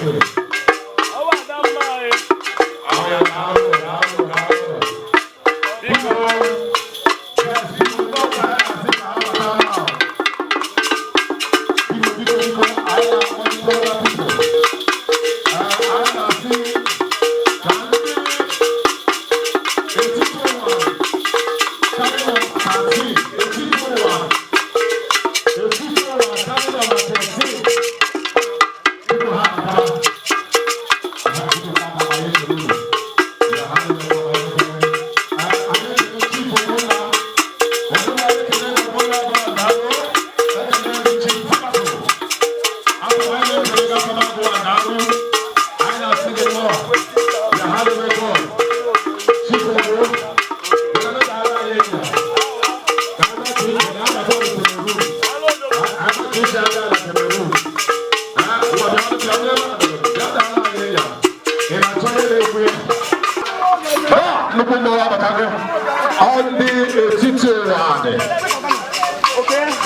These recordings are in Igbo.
Ọ ya, daalụ, daalụ, daalụ. Biko, yes, biko, ndị ọbụla anyị na-asị ka ha bata now. Biko, biko, biko, anyị na-akpọ ndị other people. Anyị na-asị ka ndị etiti ụwa starting on 13, etiti ụwa, etiti ụwa starting on 13. Biko, ha bata. Ha, biko, ha bata, anyị ekele unu. Ya, ha niile nọ, anyị ekele. Anyị ekele Chief Ogbonna. Ogbonna, ekele Ogbonna gwara daalụ. Ekele gị, Chief Fabio. Abụ anyị na-ekele gị afọ abụọ, daalụ. Anyị na-asị gị nnọọ. Ya ha debe God. Chief Ogbo, ekele daalụ anyị enyi ya. Ka anyị ka isi na abata ọrụ Cameroon. Anyị ka isi abịa na Cameroon. Ah, ngwa bịa, bịa, bịa, bịa, daalụ anyị enyi ya. Ị na-achọ onye na-ekwu ya? Ah, nnukwu mmọnwụ abatago. Ọ ndị etiti ụwa dị.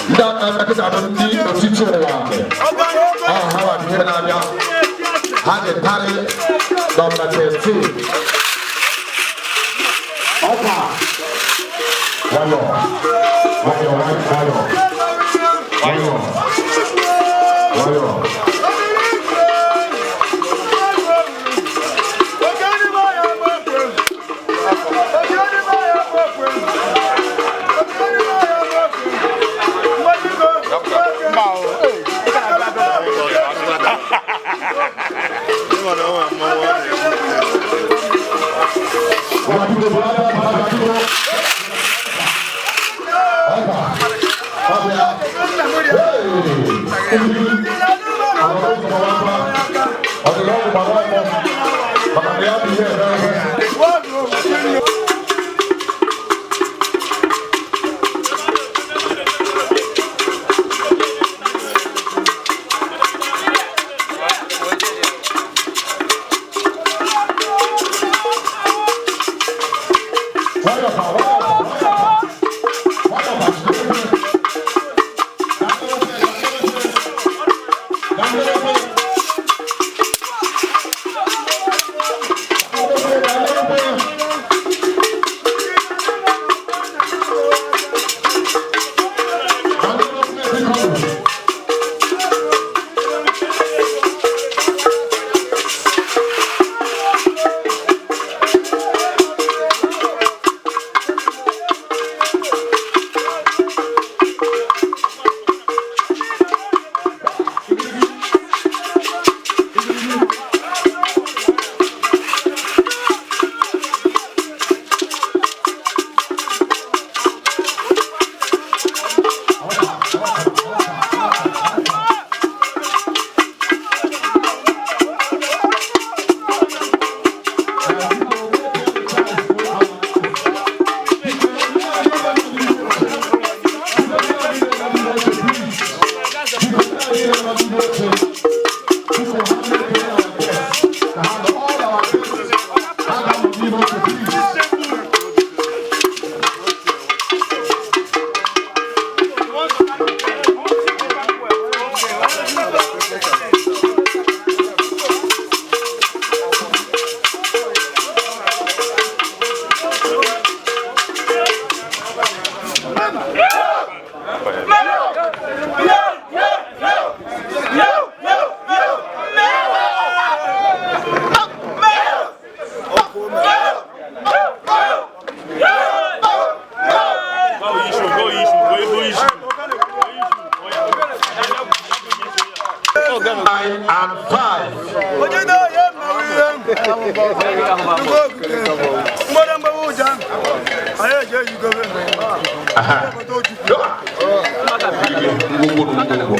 Ndị a bụ ndị etiti ụwa dị. Ọ ha nwa bụ ihe na-abịa. Ha ji party number 13. Ọkwa. Nwayọọ. Nwayọọ, nwayọọ. Nwayọọ. Nwayọọ. Ngwa, biko, bịa, bịa, bịa, bịa, biko. Ọkwa. Ọ bịa. Hey! Àwọn ọmọ wa pa. Ọdịrị ọgwụ gbara ọmọ. Maka na ya bụ ihe eme eme. Nwayọọ pa, nwayọọ pa, nwayọọ pa. Nwayọọ pa, jide ofe. Gandere ofe, gandere ofe. Gandere ofe, gandere ofe. Gandere ofe, biko. Go issue, go issue, go go issue. 9 and 5. Ngwongwo ngwongwo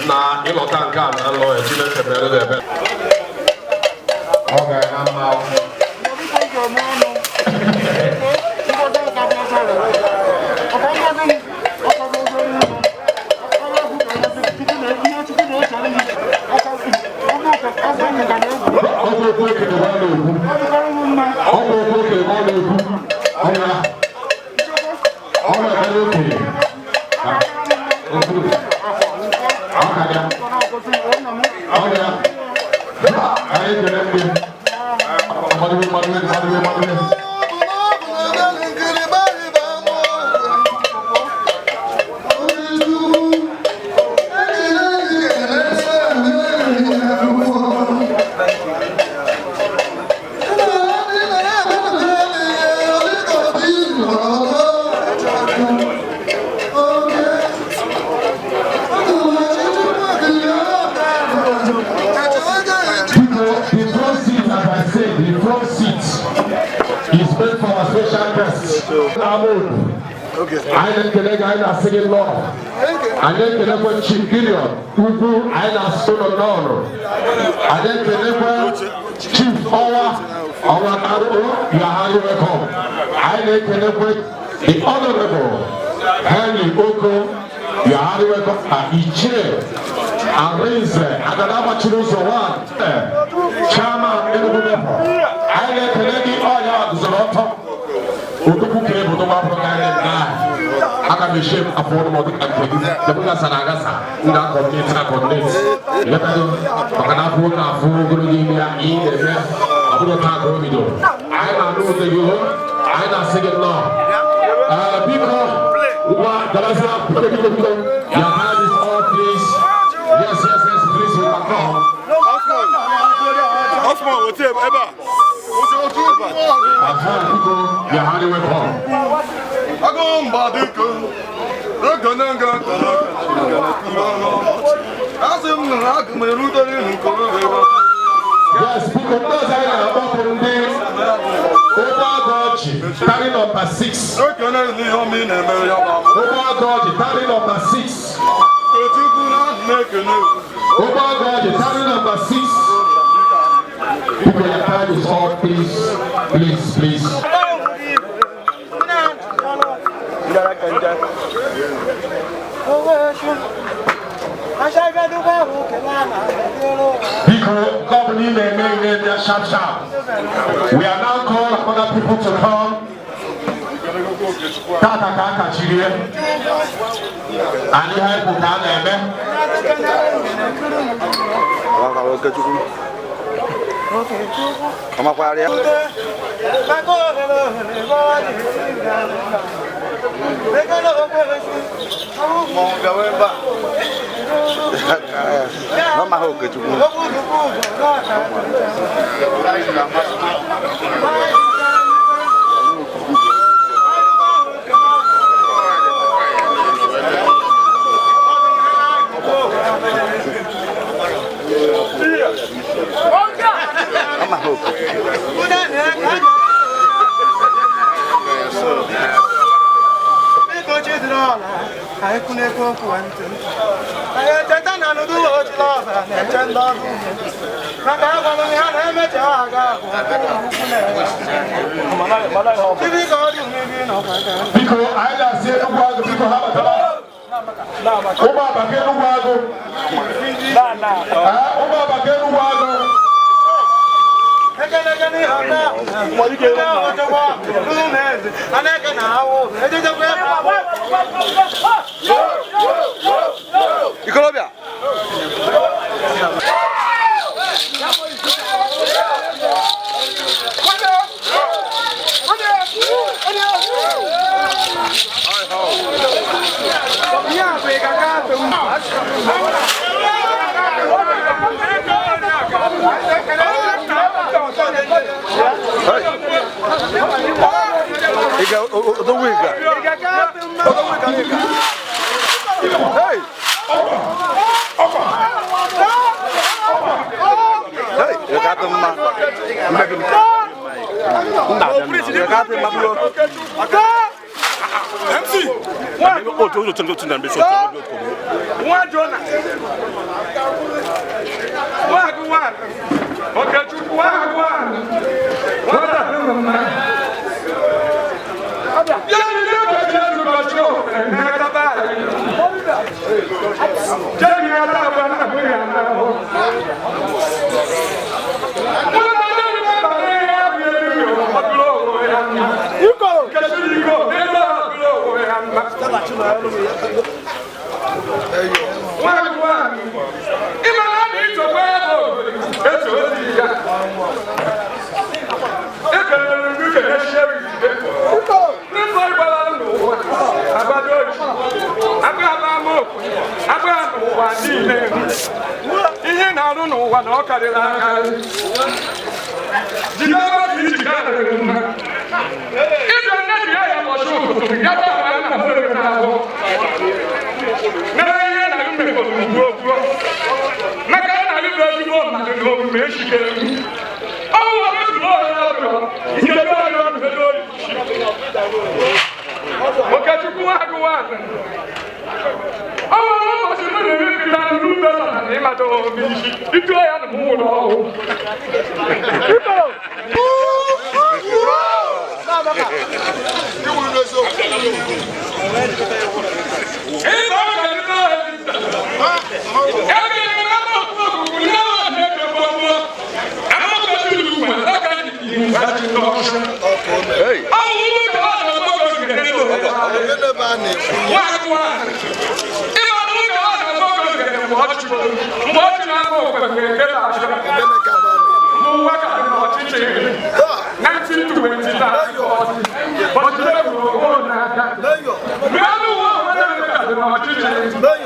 na ịlọta nke a na nlọ ya, Chineke mere gị ebere. Ọ ga-eme mma. Ọ bụ okwu okenye ka ọ na-ekwu. Ọ bụ okwu okenye ka ọ na-ekwu. Ọ ya ọ na-ekpere okenye. Okwu ọ ka ya. Ọrịa anyị ekele ndị mmadụ mmadụ mmadụ mmadụ. Biko, the front seat, as I said, the front seat is meant for our special guests. Amon, anyị na-ekele gị, anyị na-asị gị nnọọ. Anyị ekelekwa Chief Gideon Ugwu, anyị na-asị ụlọ nnọọ. Anyị ekelekwa Chief Ọwa Ọwa Karuo, you are highly welcome. Anyị na-ekelekwa the Honorable Henry Oko, you are highly welcome. Na Ichie Arinze Agada gbachiri ụzọ one, Chairman Enugu NEPA. Anyị na-ekele gị ọnya guzoro ọtọ. Odogwu ka ebu n'ụwa bụrụ karịa nke ahụ. Aga m eshi afọ ọnụ ma ọ dị ka nke gị. Ebe gasara agasa, m ga-akọdineti akọdineti. Letago, maka na afọ nwoke afọ ogologo ime ya, ihe na-eme, ọ bụrụ taa ka o bidoro. Anyị na-anụ ụdị gị hụ, anyị na-asị gị nnọọ. Ee, biko, ngwa, gabazie, biko, biko, biko. Your hand is all, please. Yes, please, we can come. Osman, wotie ebe a. Aha, biko, you're highly welcome. Agụ mba dike, ekene nga nkene asị m na aga m erutere nke oge. Yes, biko, ndị ọzọ anyị na-akpọpụ ndị ụgbọ agụ ọchị, tarị nọmba 6. Ekene n'ihe ọma ị na-eme ya bụ Ụgbọ agụ ọchị, tarị nọmba 6. Chukwu na ana m ekene. Ụgbọ agụ ọchị, tarị nọmba 6. Biko, your time is up, please, please, please. Biko, nke ọ bụla ị na-eme ihe ndị sharp sharp. We are now calling other people to come. Tata ka a kachiri ya. Anyị ha ikwu ka a na-eme. Okechukwu. Ọmakwara ya. Ma ọ bịawa ebe a. Na ọ maghị Okechukwu. Ọ maghị Okechukwu. Cheta na nụdụ ochila ọbara na-eche ndị ọrụ maka agwalụ m ya na-emecha aga Chibi ka ọ dị mmiri n'ọkwa. Biko, anyị na-asị Enugwu Agụ, biko ha batara. Ụmụ Abaka Enugwu Agụ. Ee, ụmụ Abaka Enugwu Agụ. Ekeleke n'ihe ọta ndị ọchọkwa ụmụ eze a na-eke na awụ ejejekwa ebe. Ikorobịa. Hey. Iga odogwu iga. Odogwu iga iga. Hey. Hey, iga atụ mma. Ime gịnị? Nna, iga atụ mma bụrụ. MC. Otu otu otu otu na mbe so otu otu. Nwa Jona nwa agụ nwa Okechukwu nwa agụ nwa nwata ya ni ní ọjọ́ Jésù lọ sí òfin ẹ̀ka báyìí jẹ́bi aláàbọ̀ náà bí yàrá o. Wọ́n ti ní ìgbà ní ẹ̀bí ẹ̀bí ọ̀dúró òwe ya mma. Kẹ́sì ìgò nínú ọ̀dúró òwe ya mma. Nwa agụ nwa ìmọ̀ náà ní ìjọba. Agba n'ụwa niile. Ihe na-arụ n'ụwa na ọ karịrị akarị. Jide ebe ka iji karịrị mma. Ịjụ nne ji ya ya ụbọchị ụtụtụ, ya bụ ahụ na mmiri na-ahụ. Mere ihe na mmekọrọ ugbo ogbuo. Maka na alụbe ezigbo mmadụ na omume echikere. Ọ bụ ezigbo ọrụ ọrụ, nke ebe ọrụ ọrụ ebe oyi. Okechukwu agụwa. Ọ nwere ụbọchị m na-emepụta n'ugbo na ịmata obi isi. Itu ya na m nwụrụ ọhụụ.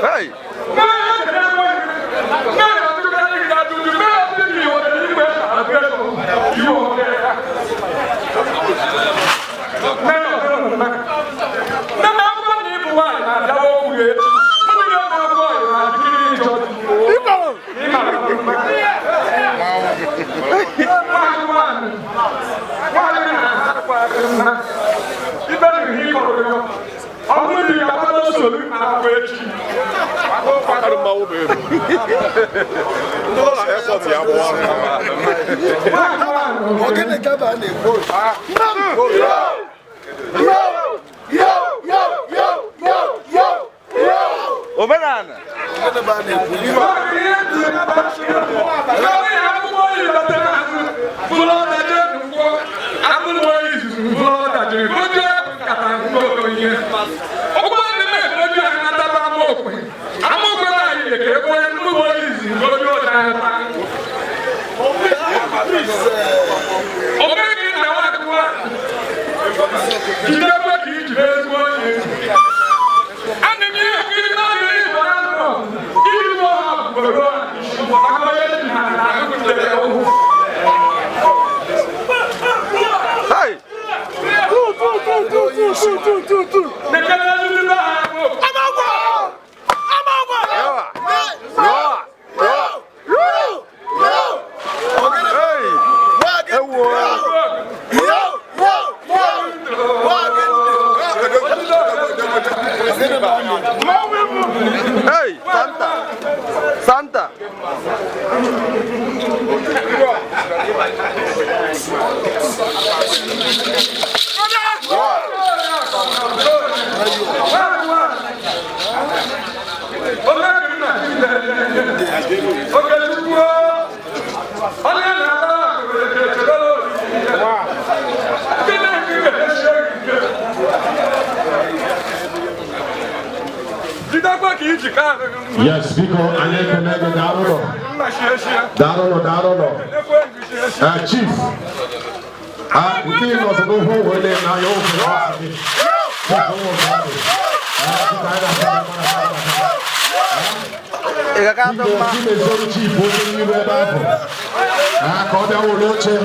Hey! Omenala! Hey! Yawa! Yawa! Yawa! Hey! Ewo! Hey! Santa! Santa! Yes, biko anyị ekele gị daalụnụ. Daalụnụ, daalụnụ. Chief, nke ị nọzọ n'ohu wele n'anya ofe ọsị gị. Chief, ụmụ daalụ. Dịka anyị na-asị gị mara mara mara. Ị ga-aka atụ Biko, mma? Chimezie Chief onye n'iru ebe ahụ. Ka ọ bịa were oche.